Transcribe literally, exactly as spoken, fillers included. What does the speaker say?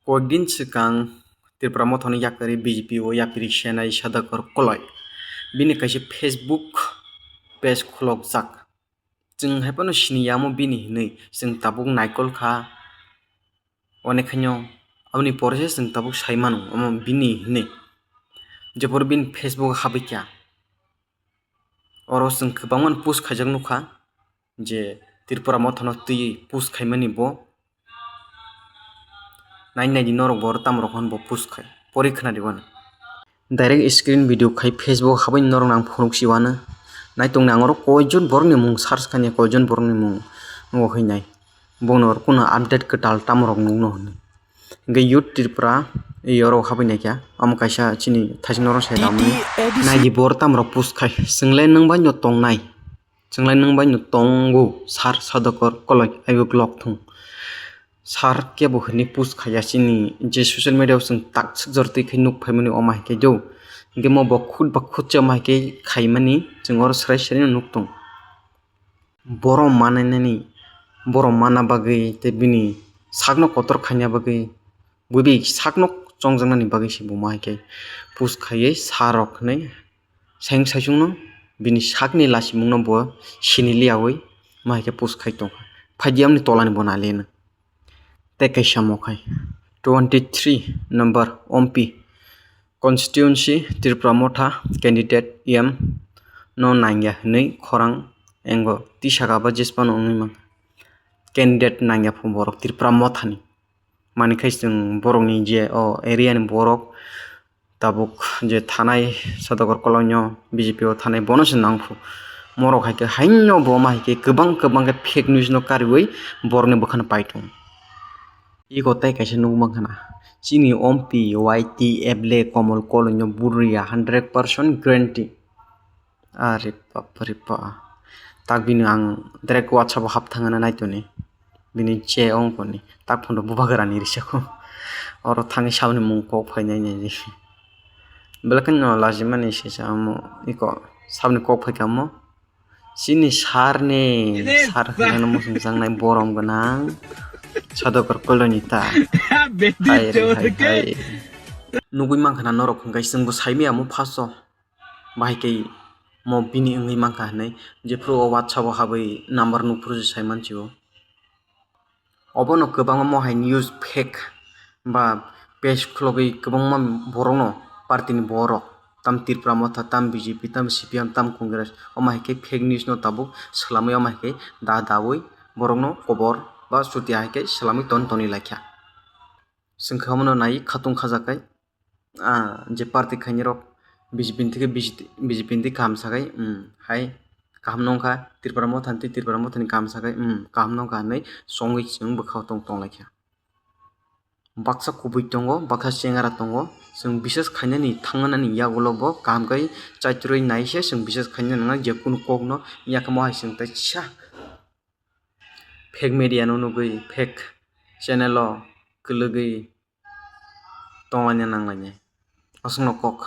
Koikdin swkang Tripura Mothani yakarwi B J P o yapri senai Sudhakar Koloi bini kaisa Facebook page khulokjak. Chwng hai phano sini ya omo bini hinwi, chwng tabuk naikol kha. Onek khaino aboni pore se chwng tabuk sai mano omo bini hinwi. Jepor bini Facebook habwi kha. Oro chwng kwbangma post khaijak nukha je Tripura Mothano twiwi post khaimani bo. Nai nai di norok bo oro tamo rok hwn bo post khai. Pori khna di wano. Direct screen video khai Facebook habwi norok nang phunuk si wano. Nai tong nang oro koijon borok ni mung search khainai koijon borok ni mung nugo hinai. Bongno oro kuno update kwtal tamo rok nukno hwnwi. Hingke Youth Tripura, e, oro habwi naikha. Omo kaisa chini thaising norok sai lamani. Naidi bor tamrok post khai. Chwnglai nwng bai no tongnai. Chwnglai nwng bai no tongo. Sar Sudhakar Koloi, I will block thung. Sar kebo hwnwi post khaiya chini je social media o chwng tak swk jor twi khai nuk phaimani omo hai khe do. Hingke mo bo khut ba khut se omo hai khe khaimani chwng oro srai srai no nuk tong. Borom manainani, borom mana bagwi tei bini sakno kotor khaina bagwi, buibai sakno chongjaknani bagwi se bo ma hai khe post khaiwi sa rok hinwi saiyung saichungno bini sakni lasimungno bo sini liyaui ma hai khe post khai tongkha. Phaidi amni tolani bo naliya nw. Tei kaisa mo khai twenty three number Ompi constituency Tripura Motha candidate E M no nangya hinwi khorang engo tisaka ba jespano wngwi mankha. Candidate nangya phu borok Tripura Mothani. Mani khai chwng borokni je o area ni borok tabuk je thanai Sudhakar Koloi no B J P o thanai bono se nang phu. Morok hai khe haino bo ma hai khe kwbang kwbang khe fake news no kariui borokni bwkhano pai tongo. Ego tei kaisa nukmang khna. Chini Ompi Y T F le Komol Koloi no buriya hundred percent guarantee. Are bap re ba. Tak bini ang direct WhatsApp o hap thangna naitoni. Bini che ongkoni. Tak phono bubagrani risako. Oro thangwi sabni mung kok phainai nai. Belai kheno lajimani sisa omo iko sabni kok phaikha omo. Chini sar ni sar hwnkheno muchungjaknai borom gwnang Sudhakar Koloi ni ta. Hai re hai hai. Nugui mankha na norok hwnkhe chwngbo saimaya omo first o. Bahai khe mo bini wngwi mankha hinwi jephru o WhatsApp o habwi number nukphuru se sai manchio. Obono kwbangma mo hai news fake ba page khulogwi kwbangma borokno party ni borok tam Tripura Motha tam B J P tam C P M tam Congress omo hai khe fake news no tabuk swlamwi omo hai khe da dawi borokno kobor ba chuti hai khe swlamwi ton toni laikha. Chwng khe omono nai khatung khajakai. Ah, je party khainai rok B J P ni theke B J P ni theke kaham sakai, um, hai kaham no wngkha Tripura Motha ni twi Tripura Motha ni kaham sakai, um, kaham no wngkha hinwi chongwi chwng bwkhao tong tong laikha. Baksa kubui tongo, baksa chengara tongo, chwng bises khainani thangnani yagulo bo kaham khe chaitorwi naise chwng bises khaina nangna je kunu kok no yakamo hai chwng teisa fake media no nugwi fake channel o kwlwgwi tonglaina nanglainai. Aswkno kok